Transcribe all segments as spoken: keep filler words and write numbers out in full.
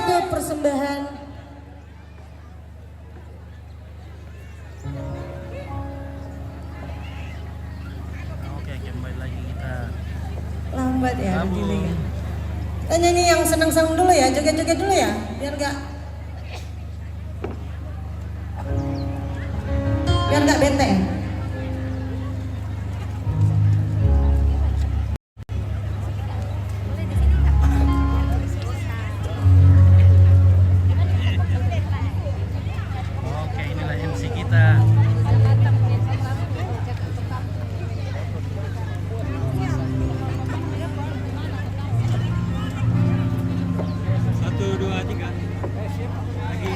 Untuk persembahan. Oke, kembali lagi kita. Lambat ya, gabung. Dulu ya. Kita nyanyi yang senang-senang dulu ya, joget-joget dulu ya, biar gak, biar gak bete. Oke, inilah M C kita. Satu, dua, tiga. Lagi.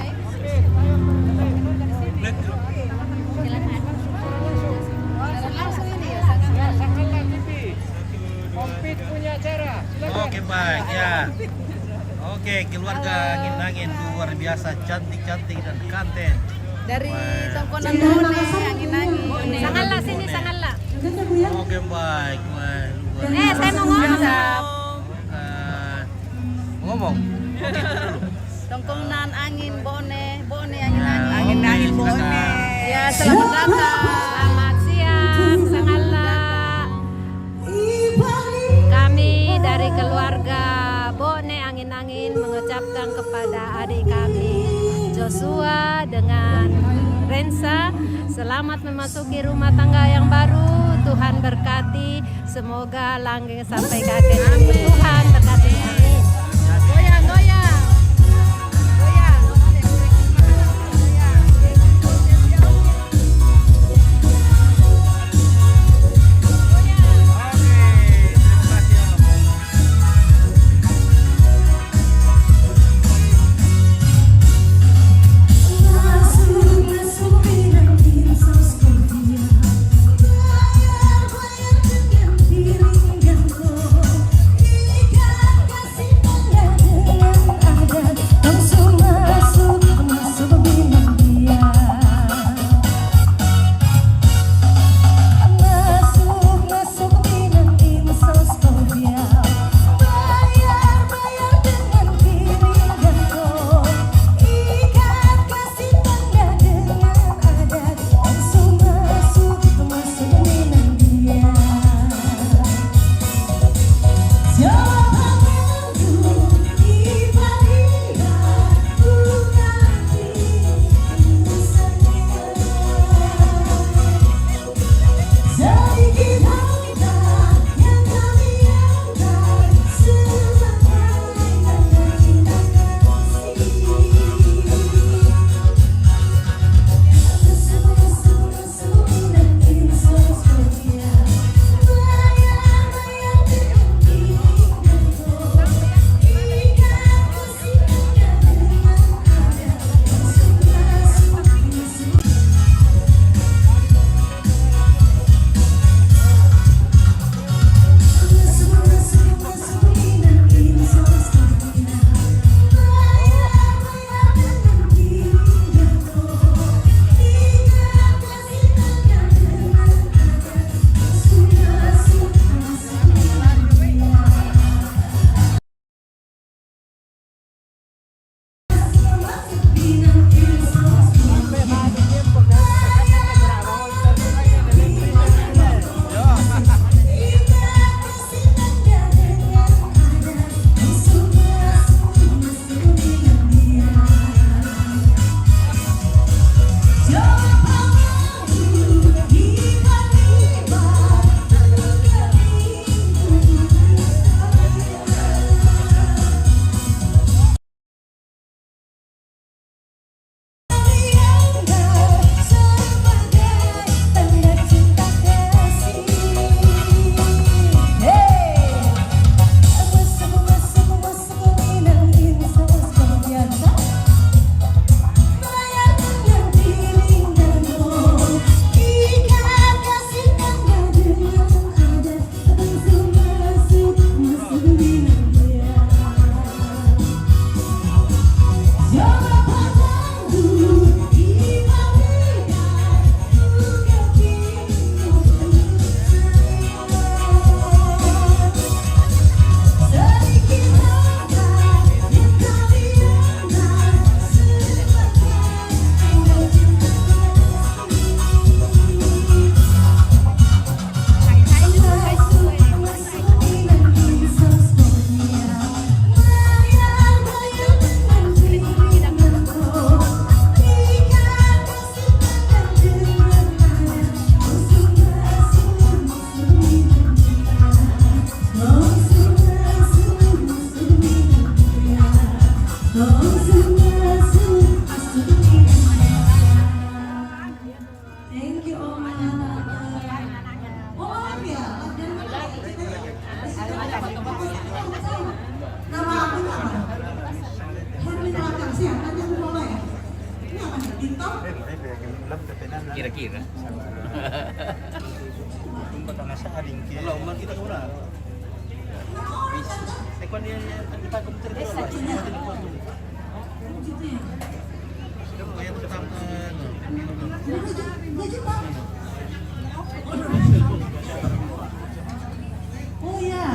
Oke, baik, ya. Oke, keluarga Angin-Angin luar biasa, cantik-cantik dan kanten. Dari Tongkonan Bone, Angin-Angin. Sangalla sini, Sangalla. Oke, baik. Wah, luar biasa. Eh, saya mau ngomong. Eh, ngomong. Oke, dulu. Tongkonan Angin Bone, Bone Angin-Angin. Angin-Angin Bone. Ya, selamat datang. Selamat siang, Sangalla. Kami dari keluarga Bone Angin-Angin mengucapkan kepada adik kami Joshua dengan Rensa, selamat memasuki rumah tangga yang baru. Tuhan berkati, semoga langgeng sampai ke akhir hidup. Tuhan berkati. Amin. Goyang, goyang. Goyang. Oh ya.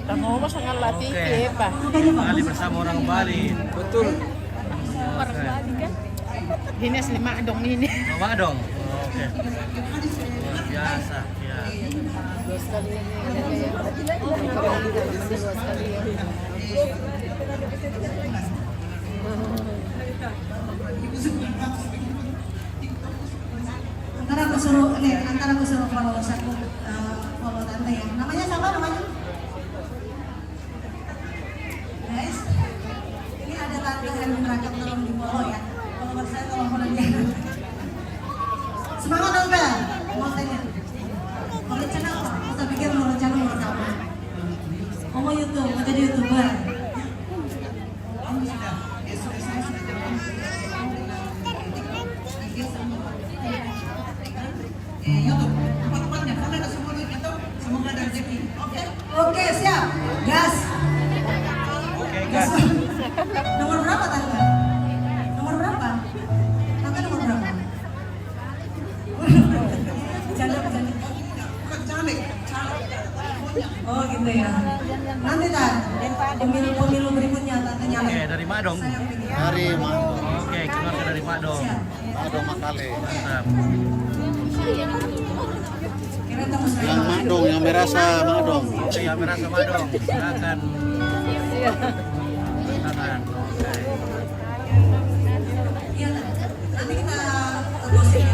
Kamu mah sangat latih, Oke. Pak. Bali bersama orang Bali. Betul. Orang Bali kan? Ini asli Madong ini. Oh, Madong. Oke. Luar biasa. Ya. Dua sekali ini. Dua sekali ini. Ntar aku suruh, nih, ntar aku suruh follow satu, eh, follow tante ya. Namanya siapa namanya? Guys, ini ada tante Hermin Rakam, tolong di follow ya. Follower saya tolong follow dia. Semangat tante, mau tanya. Mau rencana apa? Kita pikir mau rencana mau apa? Mau YouTube, mau jadi YouTuber. Eh, YouTube, tempat-tempatnya, karena ada semua duitnya tuh, semoga ada rezeki. Oke? Oke, siap. Gas. Oke, gas. Nomor berapa, Tante? Nomor berapa? Tante nomor berapa? Bercanda, bercanda. Bukan caleg, caleg. Oh, gitu ya. Nanti, Tan, pemilu, pemilu berikutnya, Tante nyalek. Oke, dari Madong. Saya pilih. Dari Madong. Oke, keluarga dari Madong. Siap. Madong Makale. Mantap. Yang Madong, yang merasa Madong. Oke, yang merasa Madong. Silakan. Silakan. Oke. Iya, Tan. Nanti kita gosip.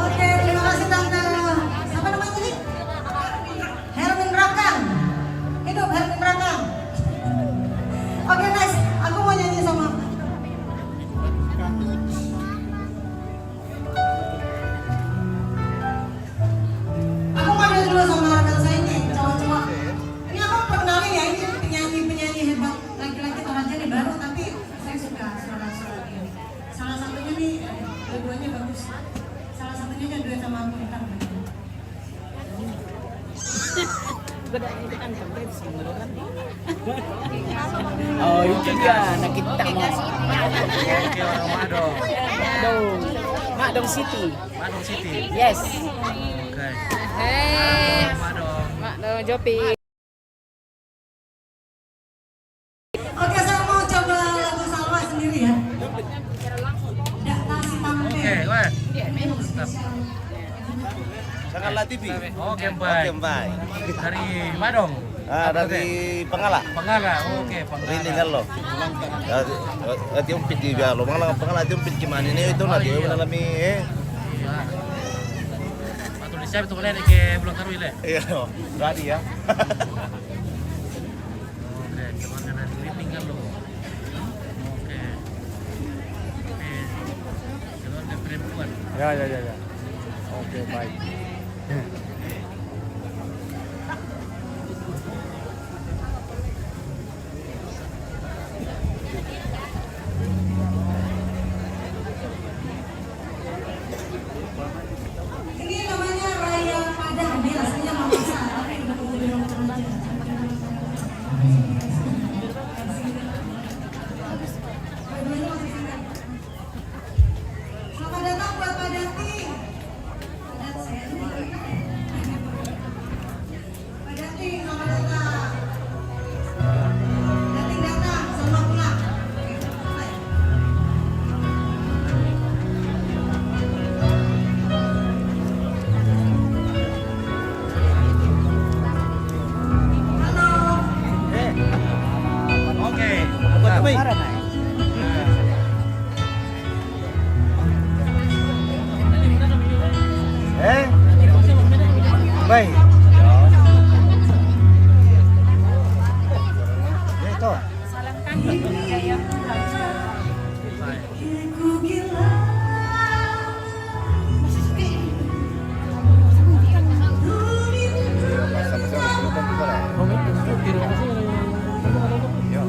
Oke, terima kasih, Tante. Siapa namanya tadi? Hermin Rakang. Hidup Hermin Rakang. Oke, next. Aku mau nyanyi sama. Aku mau nyanyi dulu sama rekan saya ini, cowok-cowok. Ini aku perkenalin ya, ini penyanyi-penyanyi hebat laki-laki Toraja nih baru, tapi saya suka suara-suara dia. Salah satunya nih, eh, dua-duanya bagus. Salah satunya aja duet sama aku, ntar. Oh, itu dia anak kita, Mas. Oke, orang Madong. Madong. Madong City. Madong City. Yes. Oke. Hei. Madong. Madong Jopi. Oke, saya mau coba lagu Salwa sendiri ya. Dak Tasi Tampe. Oke, weh. Mantap. Sangat Latih. Oh, Kempai. Kempai. Dari Madong. Ah, dari Pengala. Pengala, oke, Pengala. Rinding kan lo. Ya, ya, tiumpit di biar lo. Pengala, Pengala tiumpit gimana ini itu nanti mengalami, eh. Iya. Atau di siapa tuh kalian ke Pulau Karui, le? Iya, berani ya. Oke, keluarga dari Rinding kan lo. Oke. Oke. Keluarga perempuan. Ya, ya, ya, ya. Oke, baik. Ini namanya Raya Padang, dia aslinya Makassar, tapi udah mau jadi orang Toraja. Selamat datang buat Pak Dati. Pak Dati, selamat datang. Dati datang, selamat pulang. Halo. Oke, buat kami. Eh? Baik. Ya, itu. Sama-sama, kita buka lah. Ya.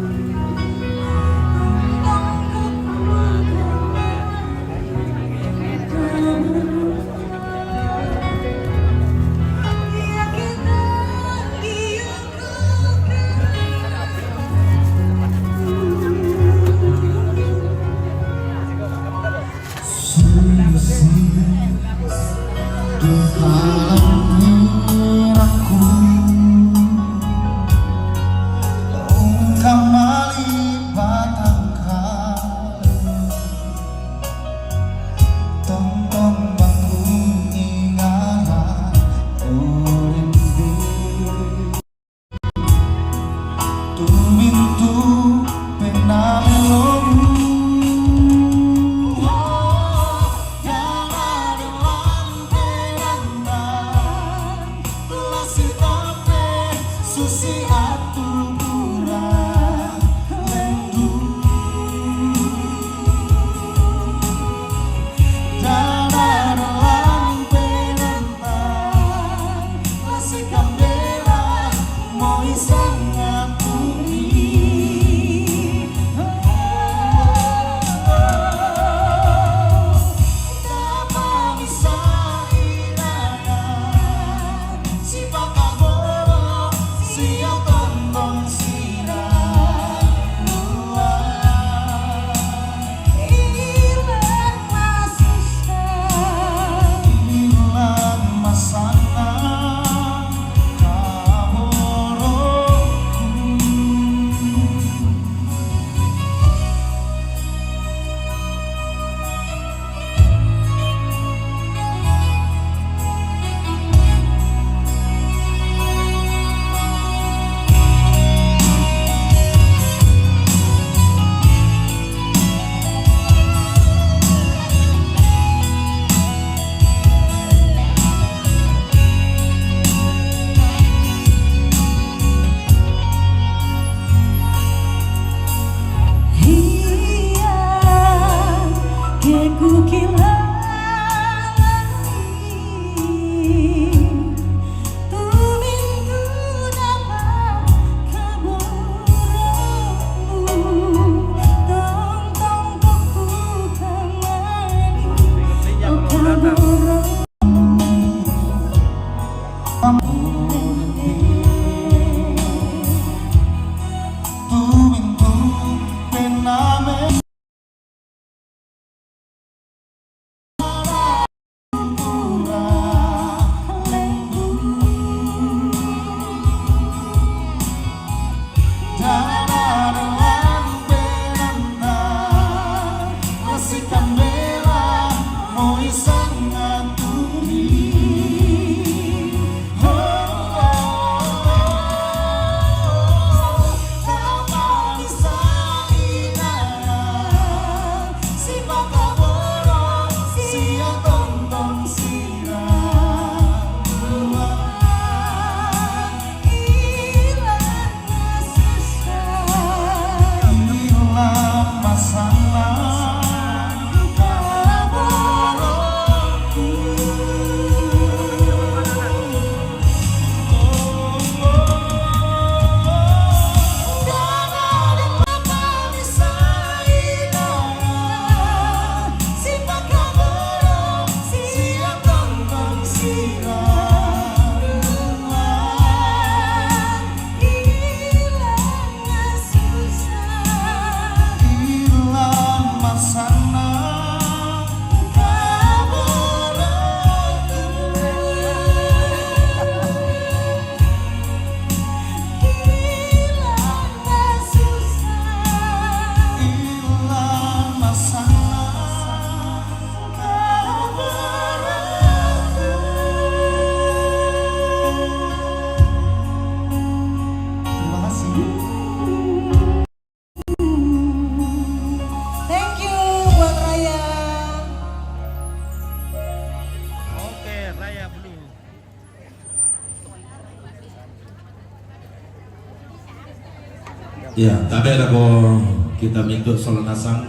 Ya, tabe' lako kita mintu' sola nasang.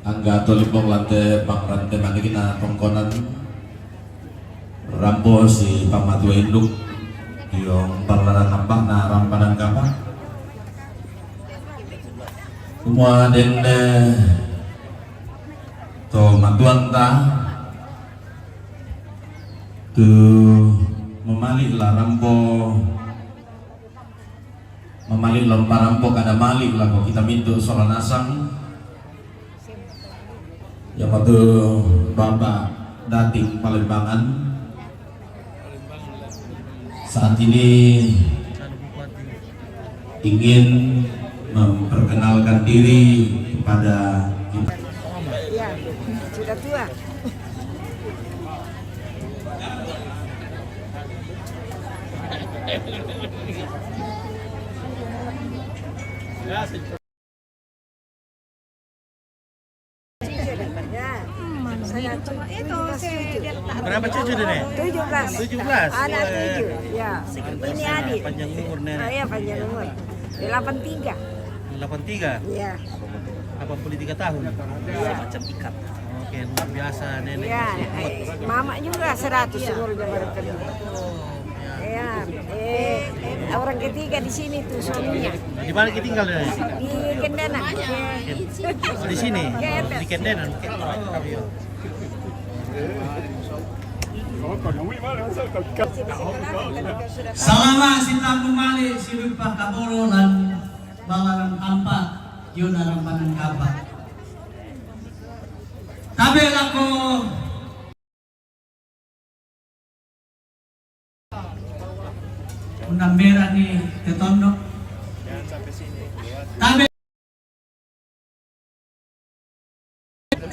Angga tolimbong lante bang rante maniki na tongkonan rampo si pamatua induk dio ballaran namba'na rampanan kapa'. Kumua dende to matuanta tu mamali' la rampo, mamali' la umparampo kada mali' lako kita mintu' sola nasang. Iamatu Bapak Dating Palembangan. Saat ini ingin memperkenalkan diri kepada kita. Ya, sudah tua. Ya. Saya itu, saya tujuh belas cucu. Berapa cucu, Nenek? Tujuh belas. Tujuh belas. Anak tujuh, ya. Ini adik. Panjang umur, Nenek. Ah, ya, panjang umur. Delapan tiga. Delapan tiga? Iya. Delapan puluh tiga tahun? Iya. Macam ikat. Oke, luar biasa, Nenek. Iya, eh, mama juga seratus umurnya baru kena. Iya, eh, orang ketiga di sini tuh suaminya. Di mana kita tinggal, Nenek? Di Kendenan. Oh, di sini? Kendenan. Di Kendenan. Iya. Salama' si tammu male' si Lupa Kaboro lan ballaran tampa' dio na rampanan kapa'. Tabe' lako unnambera'ni te tonno'. Tabe'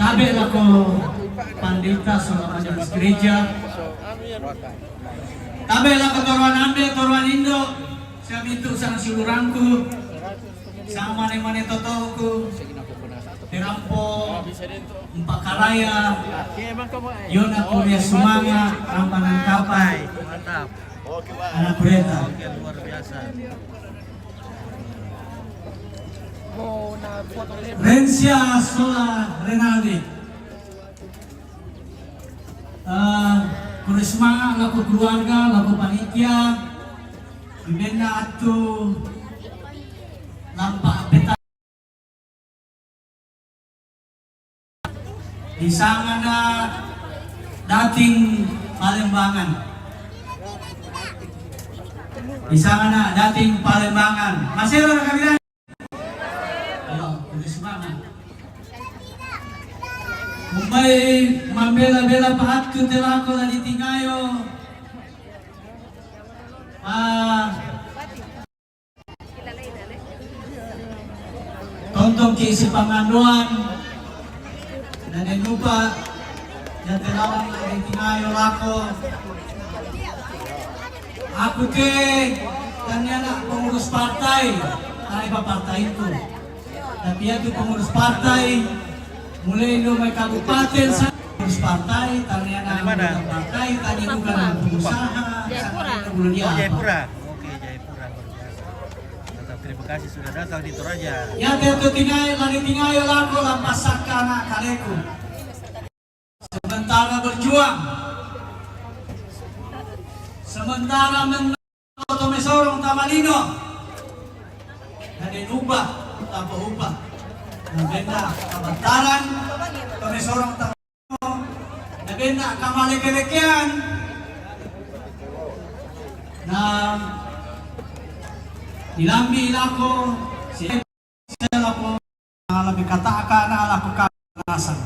Tabe' lako pandita sola majelis gereja. Tabe' lako toruan ambe', toruan indo', sia mintu' sang siulurangku, sang mane-mane toto'ku, te rampo umpakaraya, dio na kuria sumanga' rampanan kapa', anak kureta. Oke, luar biasa. Rensia sola Renaldi. Eh, kuria sumanga' lako keluarga, lako panitia, bibenna attu lampa' peta. Disangana Dating Palembangan. Disangana Dating Palembangan. Masero na kami. Iyo, terus semangat. Umbai mambela-bela pahattu te lako la ditingayo. Ah, Tontongki' sipangandoan, na den upa', iate lalang la ditingayo lako. Aku te tania na' pengurus partai, tae' pa partai itu. Tapi iatu pengurus partai, mulai dio mai kabupaten sa-, pengurus partai, tania na' anggota partai, tania duka na' pengusaha, Jayapura. Sa-, Jayapura. Oke, Jayapura. Tetap terima kasih sudah datang di Toraja. Iate tu tingai, la ditingayo lako la passakkana kaleku. Sementara berjuang, sementara men-, to mesorong tama lino, na den upa', tappa upa'. Na benna kabattaran, to mesorong tama lino, na benna kamaleke-lekean, na dilambi lako, si-, lako, lebbi kata'ka na lako kanasang.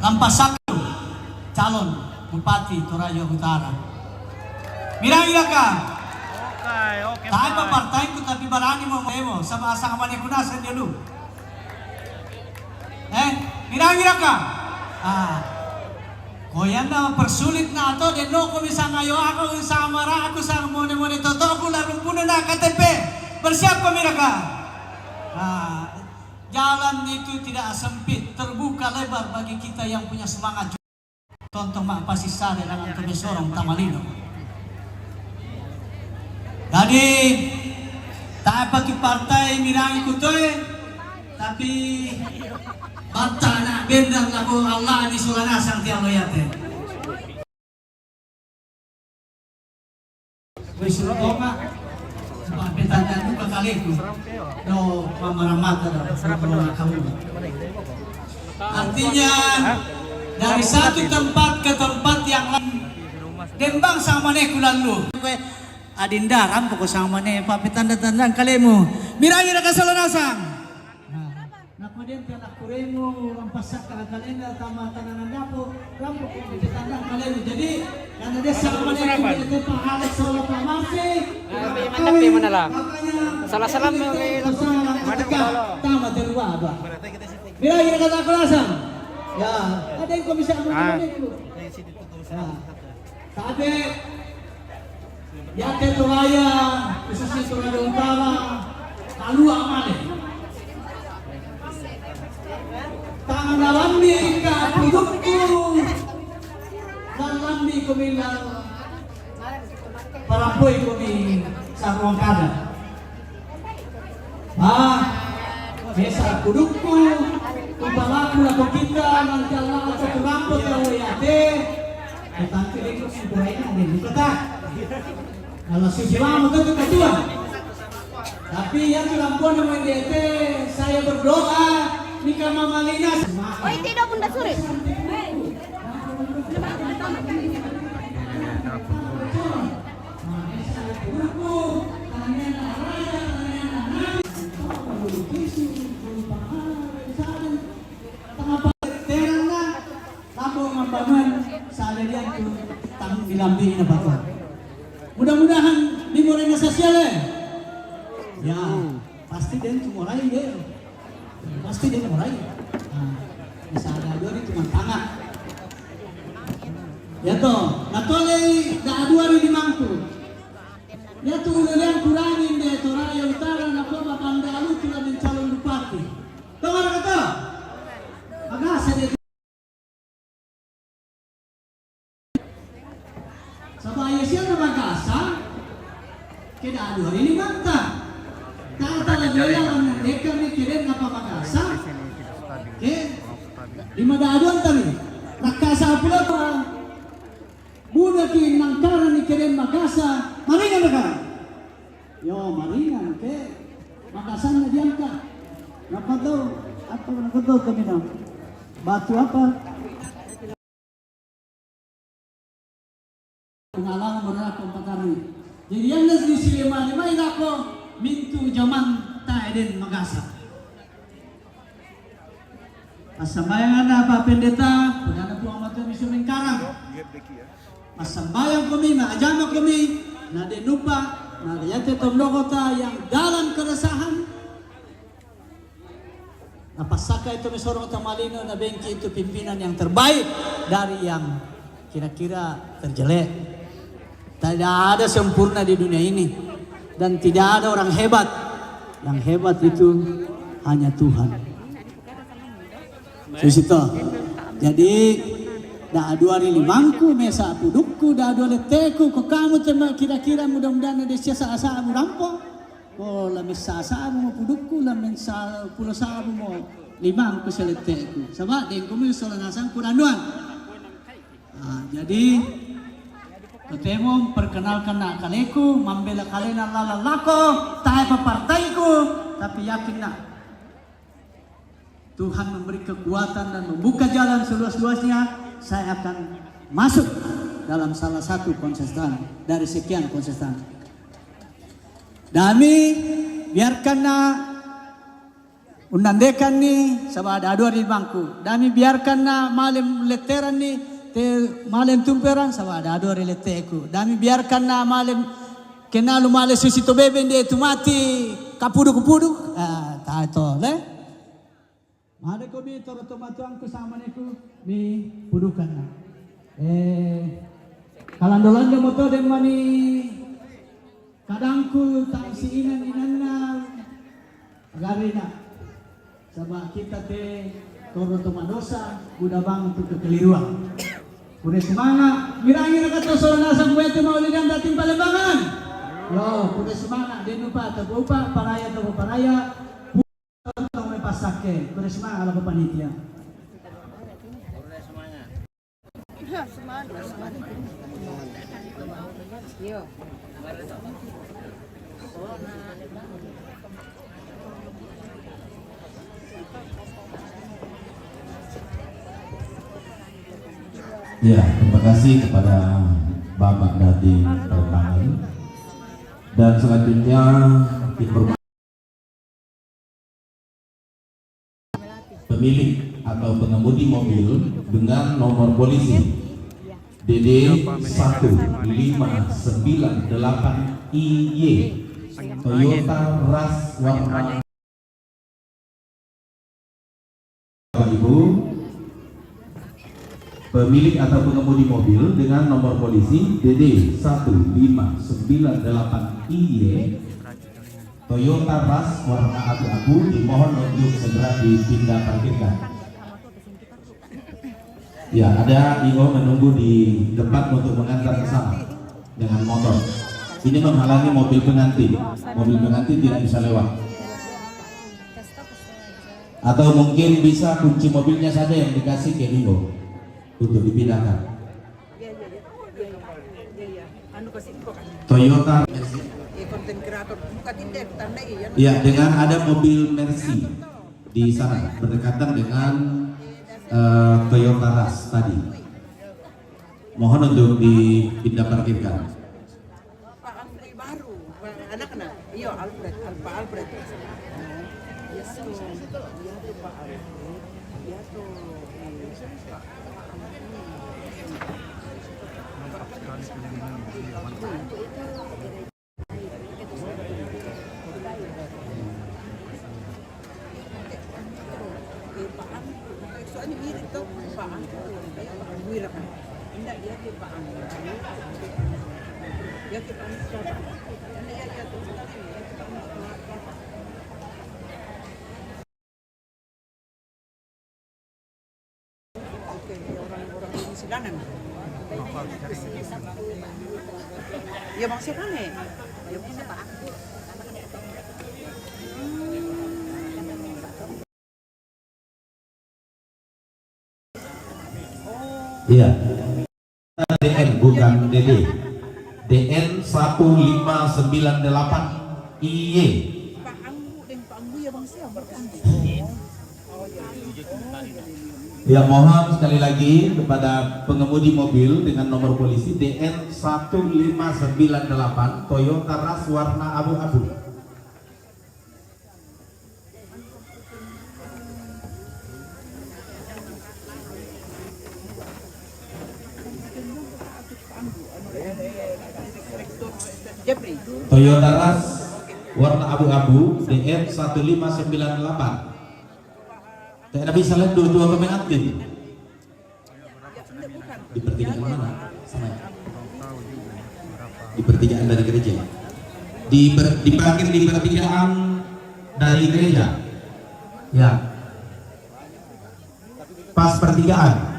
Lampa sakku calon Bupati Toraja Utara. Mirangi raka? Oke, oke, tae' pa Pak. Partaiku tapi barani mo, mo, sama asang mane kunasang dulu. Eh, mirangi raka? Ah. Koyanna persulit na to, denno ko bisa ngayo aku, bisa mara'ku, bisa mone-mone totoku, lalu puno na K T P. Bersiap kami raka? Ah, jalan itu tidak sempit, terbuka lebar bagi kita yang punya semangat. Tontong ma'pasissare langan to mesorong tama lino. Jadi, tae' paki partai mirangi kutoe, tapi batta na' bendang lako Allah di sola nasang tiang loyate. Wis tonga, saba' petandang duka kaleku. Do mamaramata do, do kamu. Artinya, dari satu tempat ke tempat yang lain, dembang sama ne kulallu. Adinda, rampo ko sama ne, papetanda-tandang kalemu. Mirangi raka sola nasang. Nah, napa den te lakkuremu, rampasakka kalena tama tananan dapo, rampo ko papetanda kalemu. Jadi, karena dia sama ne, dia te pahala sola pamase. Salah-salah me. Tama terua apa? Mirangi raka sola nasang. Ya, ada yang kau bisa. Nah. Tapi Yate Toraja, khususnya Toraja Utara, kalua' male. Tangana lambi ka pudukku, dan lambi kumila parampoi kumi saruang kada. Ah, mesa pudukku, kupalaku lako kita, nanti Allah akan kurampo te Allah yate. Kutantu iko sempurna ini, buka tak? Kalau suci lama tu ketua. Tapi yang terlampau nama D T, saya berdoa, nikah Mama Lina. Oh, tidak, Bunda Suri. Mudah-mudahan di morena sosial, eh. Ya, pasti dia itu mulai dia. Pasti dia mulai. Nah, bisa ada dua itu tangan. Ya toh, natole da dua ri limangku. Ya tu ulelean kurangin de Toraja Utara na koma banda alutu la mencalon bupati. Toh ada kata? Agak saja. Saba' iya sia na magasa, ke da'adua ri limanta. Ta'ta la jaya la nandekang ni ke den napa magasa, ke lima da'aduanta ri. Nakkasa pula bunaki nangkarani ke den magasa, maringan raka. Yo, maringan ke. Magasanna diangka'. Napa tau? Apa napa tau kami na? Batu apa? Pengalaman berlaku empat hari. Jadi yang di Silema lima ilako mintu jaman tae den magasa. Passambayanganna Pak Pendeta, pudana Puang Matua Misu Mengkarang. Massambayang kami, ma'ajama kami, na den uppa, na yate tondokota yang dalam keresahan. Napassaka itu misorong tamalino, na bengki itu pimpinan yang terbaik dari yang kira-kira terjelek. Tidak ada sempurna di dunia ini dan tidak ada orang hebat. Yang hebat itu hanya Tuhan. Susi to. Jadi, da'adua ri limangku, mesa pudukku, da'adua letteku, ko kamu tema kira-kira mudah-mudahan ada sia sa-, sa-, rampo. Ko la mesa sabu mo pudukku, la mesa pulo sabu mo limangku sia letteku. Saba' dengku mi sola nasang kuranduan. Ah, jadi, totemo perkenalkan na kaleku, mambela kalena lalan lako, tae pa partaiku, tapi yakin na Tuhan memberi kekuatan dan membuka jalan seluas-luasnya, saya akan masuk dalam salah satu kontestan dari sekian kontestan. Dami, biarkan na unnandekanni, saba' da'adua ri limangku. Dami biarkan na male letteranni, te male tumperang, saba' da'adua ri letteku. Dami biarkan na male kenalu male susi to bebeng de tu mati kapuduk-puduk. Ah, tae to, le. Male ko mi toro tomatuangku samaneku mi pudukanna. Eh, kalando-lando moto den mani kadangku tang si inan-inanna. Agarina. Saba' kita te toro to madosa, buda bang tu kekeliruan. Pure semangat, mirangi raka to sola nasang kuete maulidan dating Palembangan. Yo, kuda semangat, dia lupa atau lupa paraya atau paraya. Tong me pasake, kuda semangat lako panitia. Ya, terima kasih kepada Bapak Dadi Permangan. Dan selanjutnya informasi pemilik atau pengemudi mobil dengan nomor polisi D D satu lima sembilan delapan I Y, Toyota Rush warna Bapak Ibu, pemilik atau pengemudi mobil dengan nomor polisi D D satu lima sembilan delapan I Y, Toyota Rush warna abu-abu, dimohon untuk segera dipindah parkirkan. Ya, ada I O menunggu di depan untuk mengantar ke sana dengan motor. Ini menghalangi mobil pengantin. Mobil pengantin tidak bisa lewat. Atau mungkin bisa kunci mobilnya saja yang dikasih ke I O untuk dipindahkan. Toyota Mercy. Ya, dengan ada mobil Mercy di sana berdekatan dengan eh, Toyota Rush tadi. Mohon untuk dipindah parkirkan. Pak Amri baru, Pak anak-anak. Iya, Alfred, Al- Pak Alfred. Iya tuh, iya tuh Pak Alfred. Iya tuh. Soalnya mirip tuh Pak Angku, kayak Pak Angku kan. Enggak, dia ke Pak Angku. Dia ke Pak Angku siapa? Enggak, ya, ya, tuh, sekarang ya, ya, ke Pak Angku. Oke, orang-orang di Silanan. Ya, Bang, siapa nih? Ya, Bang, siapa? Iya. D N bukan D D. D N satu lima sembilan delapan I Y. Pak Anggu dan Pak Anggu ya, Bang, siapa? Ya, mohon sekali lagi kepada pengemudi mobil dengan nomor polisi D N satu lima sembilan delapan Toyota Rush warna abu-abu. Jepri. Toyota Rush warna abu-abu D N satu lima sembilan delapan. Tidak bisa lihat dua-dua pemain aktif. Di pertigaan mana? Sana ya? Di pertigaan dari gereja. Di ber, diparkir di pertigaan dari gereja. Ya. Pas pertigaan.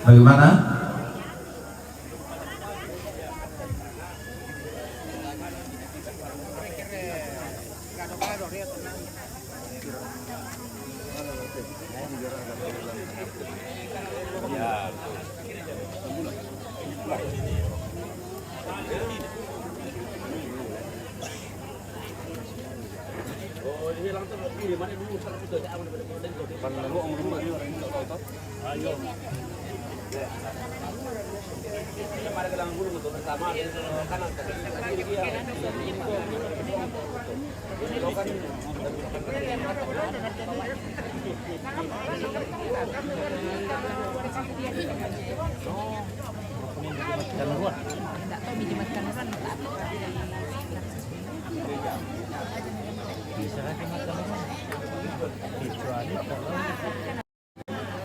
Bagaimana?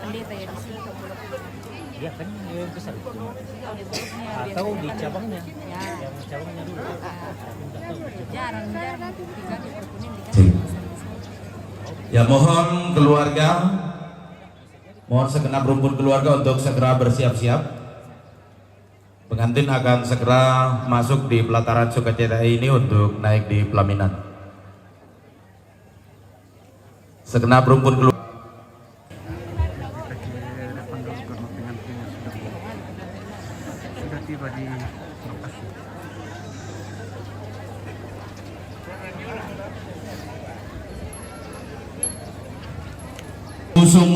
Pendeta ya di sini. Ya kan, yang besar. Atau di cabangnya. Yang cabangnya dulu. Ya, mohon keluarga, mohon segenap rumpun keluarga untuk segera bersiap-siap. Pengantin akan segera masuk di pelataran sukacita ini untuk naik di pelaminan. Segenap rumpun keluarga. Sudah tiba di lokasi. Usung.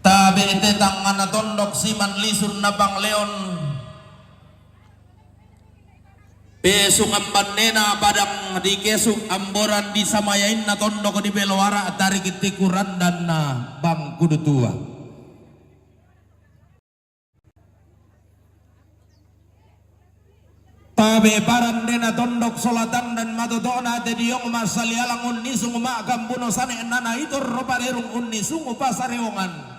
Tabe' te tangnganna tondok siman lisunna Bang Leon. Pesung ambanena padang dikesu' amboran disamayainna tondok dibelo ara' tariki' tiku randanna Bang Kudu Tua. Tabe' parandena tondok sola tandan matoto'na te diong massalialang unnisung ma'kambuno sane'na naitorro parerung unnisung pasareongan.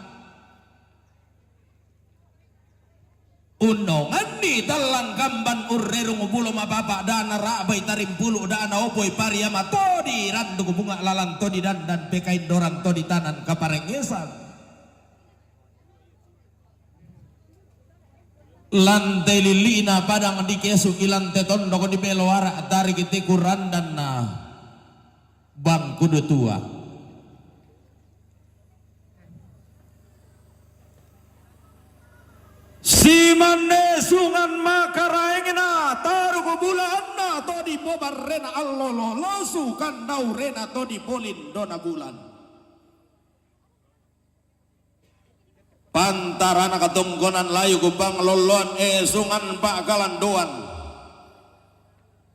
Unnonganni tallang kamban urrerung bulo mapapa' da nara'bai tarimpulu' da naopoi pariama to diranduk bunga' lalang to didandan pekaindoran to ditanan kaparengngesan. Lante lili'na padang dikesu' ilante tondok dibelo ara' tariki' tiku randanna Bang Kudu Tua. Simanne sungan makaraengna taruku bulaanna to dipobarrena allo lolosu kandaurena to dipolindona bulan. Pantarana katongkonan layuku panglolloan esungan pa'kalandoan.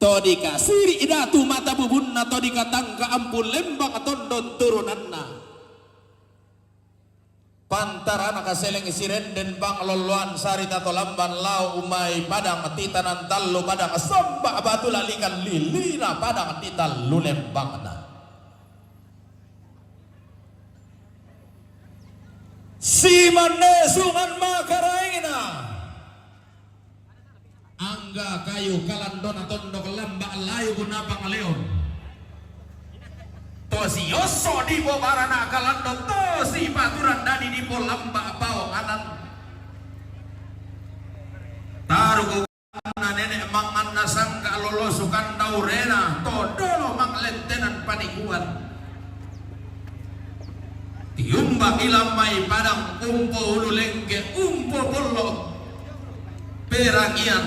To dikasiri' datu mata bubunna to dikatangka ampu lembang tondon turunanna. Pantarana kaseleng sirenden panglolloan sarita to lamban lao' umai padang titanan tallu padang somba batu lalikan lilina padang titallu lembangna. Simanne sungan makaraengna. Angga kayu kalandona tondok lamba' layu guna pangaleon. To siosso dipobarana kalando to sipaturan dadi dipolamba' pao anan. Taruku na nene' manganna sangka lolosu kandaurena to dolo manglentenan panikuan. Tiumba' ilan mai padang umpo ulu lengke umpo pollo perangian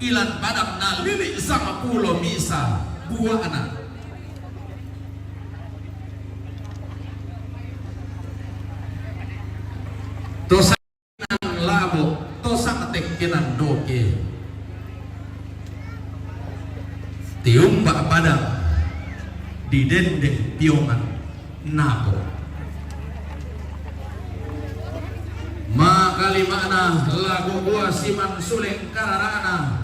ilan padang nalili' sangpulo misa bua'na. To labo' to sangtekkenan doke. Tiumba' padang didende' piongan napo. Makalima'na lagu bua siman suleng karara'na.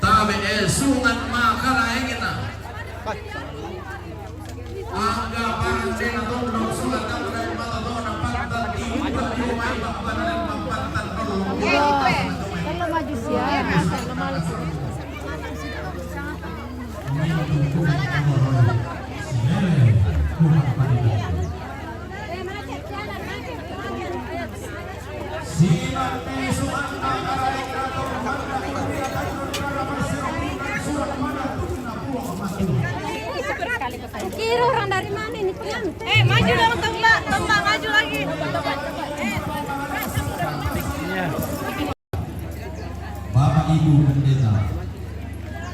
Tabe' esungan makaraengna. Angga parandena tondok sola tangnga matoto'na pantan tiumba' dio mai ba'bana lembang pantan tondok. Perlu maju siap. Kira orang dari mana ini pengantin? Eh, maju dong, Tomba. Tomba, maju lagi. Bapak Ibu Pendeta,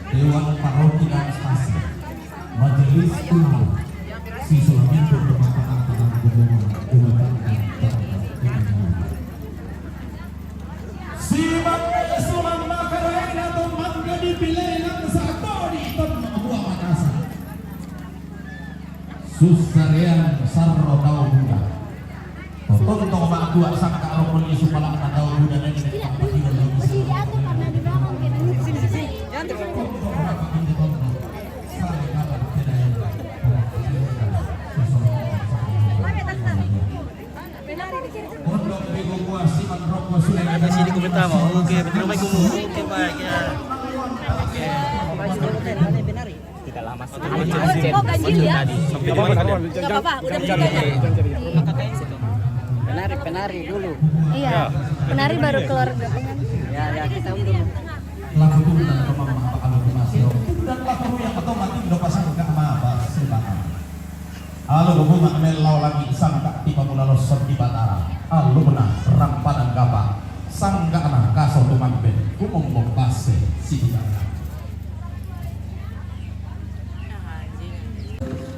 Dewan Paroki dan Stasi, Majelis Umum, siswa pintu berpapahan tangan gubernur, gubernur, gubernur. Simanne sungan makaraengna to mangga dipilei nang satori tonno Bua Makassar. Sussarean sarro tau muda. Tontong ma'tua sangka rokon Yesu pala'na tau muda nene' tampa' dio lagi. Tontong rapa inde tonno. Sare kata pedaeng. Tidak lama sekali. Oh, ganjil ya? Nggak apa-apa, udah bisa aja. Penari, penari dulu. Iya, penari baru keluar pengantin. Ya, ya, kita dulu. Lagu tunggal kemama apa kalau masih dan lagu yang atau mati udah pasang ke kemama apa sih, Bang? Alugo bunga mellau langi sangka tiba mula losot di batara. Alumna rampanan gapa sangka ana kaso tumamben umum mombase sidugana.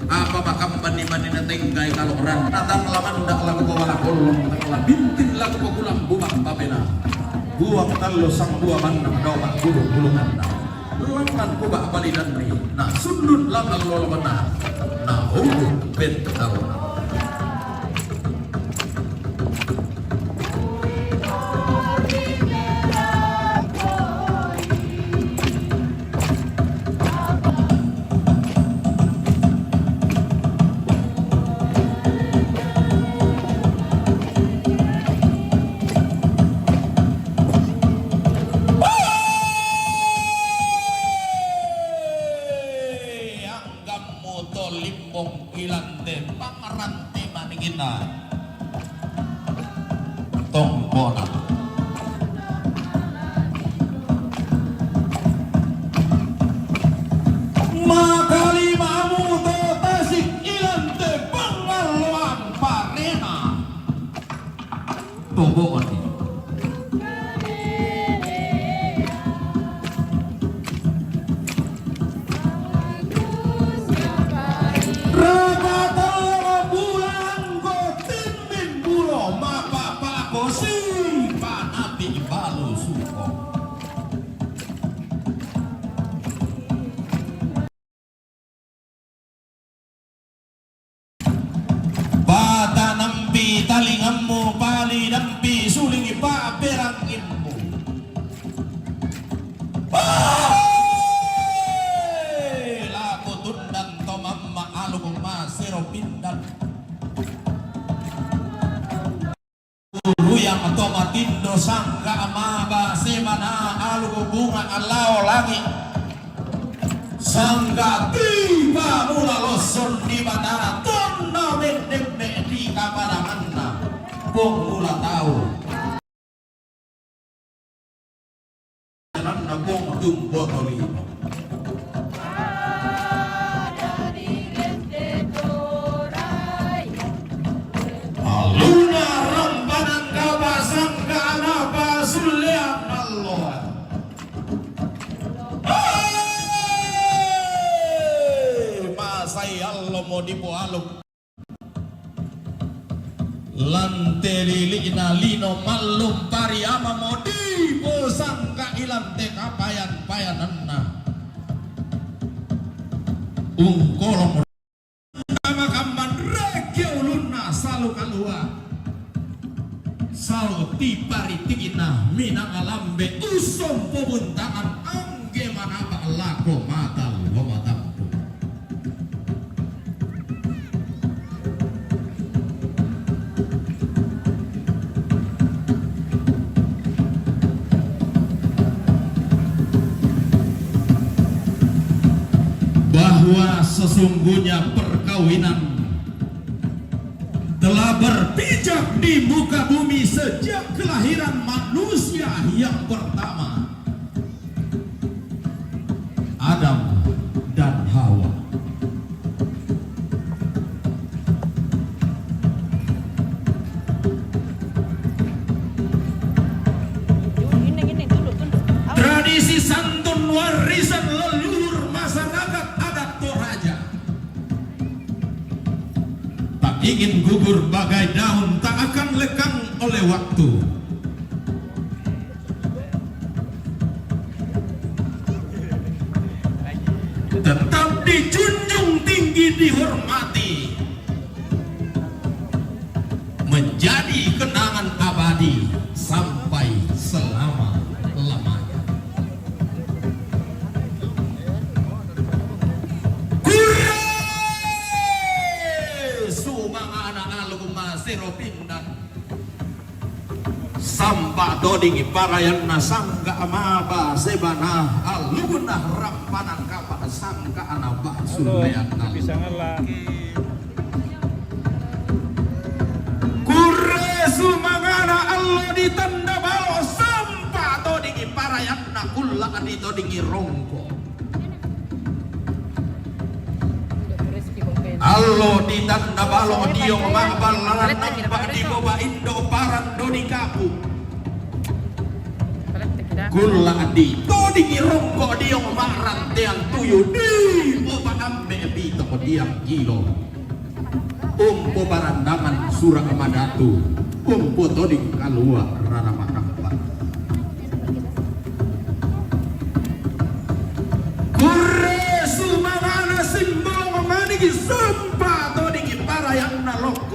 Apa makam bani manina tenggai kalau ran datang lamanda lagu bawala kolong tengah bintin lagu bakulang bubak babena buang talo sang dua mandang daumak gulung gulung anda. Lengan kubak balidan ni, na sundut lengan lolo bena, na hulu ben tauna. Gammu to limbong ilante pangaranti maningina tongkonan. Makalimamu to tasik ilante pangalloan parena. Tobongan ni. Rapatelo bulan ko timmin bulo mapapako si panati balu suko. Patanempi talingammu, palidampi sulingi pa'berangimmu. Hei! Lako tundan to mamma aluk masero pindan. Uruyang to matindo sangga maba semana alu bunga alao langi. Sangga tiba mula loson di batara tonna mendemme di kapadanganna. Pong mula tau. Nanna Puang tumboto lino. Aluna rampanan kapasangka anapa sullean alloa. Hei! Masai allo modipo aluk. Lante lili'na lino mallumpari ama modipo sangka ilante kapayan-payananna. Ungkolong makamman rekke ulunna salu kalua. Salu tipariti'na minanga lambe ussompo buntangan angge manapa lako mata lo matampu. Bahwa sesungguhnya perkawinan telah berpijak di muka bumi sejak kelahiran manusia yang pertama, Adam dan Hawa. Tradisi santun warisan leluhur masyarakat adat Toraja. Tak ingin gugur bagai daun, tak akan lekang oleh waktu. Tetap dijunjung tinggi, dihormati, menjadi kenangan abadi sampai selama-lamanya. Kure sumangana aluk masero pindan. Sampai Patodingi parayanna sangka maba sebana aluna rampanan kapa sangka ana baksu. Halo, bisa ngala. Kurre sumangana allo ditanda balo, sampa todingi parayanna kulla ditodingi rongko. Allo ditanda balo diong ma'ballaran namba diboba indo parang doni kapu. Kulla di todingi rongko diong ma'ranteang tuyu diboba ambe pito diang kilo. Umpo barandangan sura madatu, umpo toding kalua rara